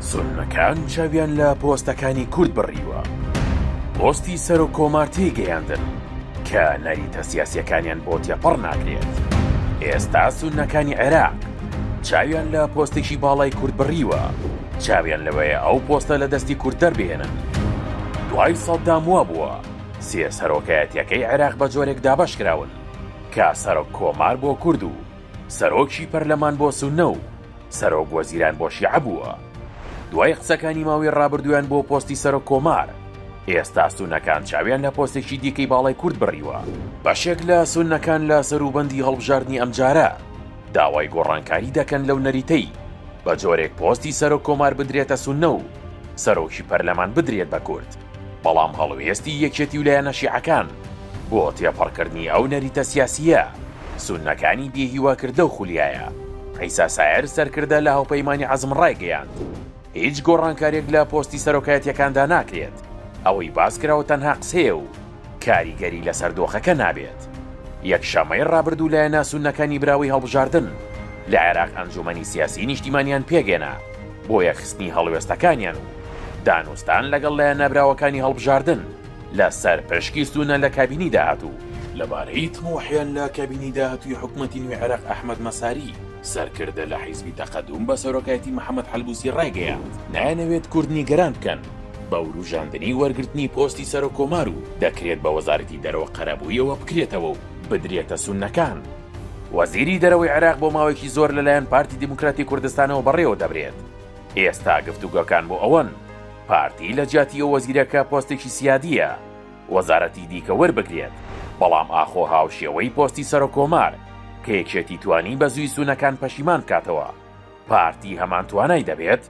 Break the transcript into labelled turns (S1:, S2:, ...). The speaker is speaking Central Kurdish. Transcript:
S1: سوننەکان چاویان لە پۆستەکانی کورد بڕیوە. پۆستی سەرۆک کۆمار تێیگەیاندن کە نەریتە سیاسیەکانیان بۆ تێپەڕ ناکرێت. ئێستا سوننەکانی عێراق چاویان لە پۆستێکی باڵای کورد بڕیوە، چاویان لەوەیە ئەو پۆستە لە دەستی کورد دەربهێنن. دوای سەدام وابووە سێ سەرۆکایەتیەکەی عێراق بە جۆرێک دابەشکراون کە سەرۆک کۆمار بۆ کورد و سەرۆکی پەرلەمان بۆ سوننە و سەرۆک وەزیران بۆ شیعە بووە. دوای قسەکانی ماوەی ڕابردوویان بۆ پۆستی سەرۆک کۆمار، ئێستا سوننەکان چاویان لە پۆستێکی دیکەی باڵای کورد بڕیوە. بەشێک لە سوننەکان لە سەروبەندی هەڵبژاردنی ئەمجارە داوای گۆڕانکاری دەکەن لەو نەریتەی بە جۆرێک پۆستی سەرۆک کۆمار بدرێتە سوننە و سەرۆکی پەرلەمان بدرێت بە کورد، بەڵام هەڵوێستی یەکێتی و لایەنە شیعەکان بۆ تێپەڕکردنی ئەو نەریتە سیاسییە سوننەکانی بێهیوا کرد لەو خولیایە. عیسا سایەر سەرکردە لە هاوپەیمانی عەزم ڕایگەیاند، هیچ گۆڕانکاریەک لە پۆستی سەرۆکایەتیەکاندا ناکرێت، ئەوەی باسکراوە تەنها قسەیە و کاریگەری لەسەر دۆخەکە نابێت. یەکشەممەی ڕابردوو لایەنە سوننەکانی براوەی هەڵبژاردن لە عێراق ئەنجومەنی سیاسی نیشتیمانیان پێکهێنا بۆ یەکخستنی هەڵوێستەکانیان و دانوستان لەگەڵ لایەنە براوەکانی هەڵبژاردن لەسەر پشکی سوننە لە کابینەی داهاتوو. لەبارەی تموحیان لە کابینەی داهاتووی حکومەتی نوێی عێراق ئەحمەد مەساری، سەرکردە لە حیزبی تەقەدوم بە سەرۆکایەتی محەمەد حەلبوسی ڕایگەیاند، نایانەوێت کورد نیگەران بکەن بە وروژاندنی وەرگرتنی پۆستی سەرۆککۆمار و دەکرێت بە وەزارەتی دەرەوە قەرەبووی ئەوە بکرێتەوە و بدرێتە سوننەکان. وەزیری دەرەوەی عێراق بۆ ماوەیەکی زۆر لەلایەن پارتی دیموکراتی کوردستانەوە بەڕێوە دەبرێت، ئێستا گفتوگۆکان بۆ ئەوەن پارتی لە جیاتی ئەو وەزیرە کە پۆستێکی سیادییە، وەزارەتی دیکە وەربگرێت، بەڵام ئاخۆ هاوشێوەی پۆستی سەرۆککۆمار کە یەکێتی توانی بە زووی سوننەکان پەشیمان بکاتەوە، پارتی هەمان توانای دەبێت؟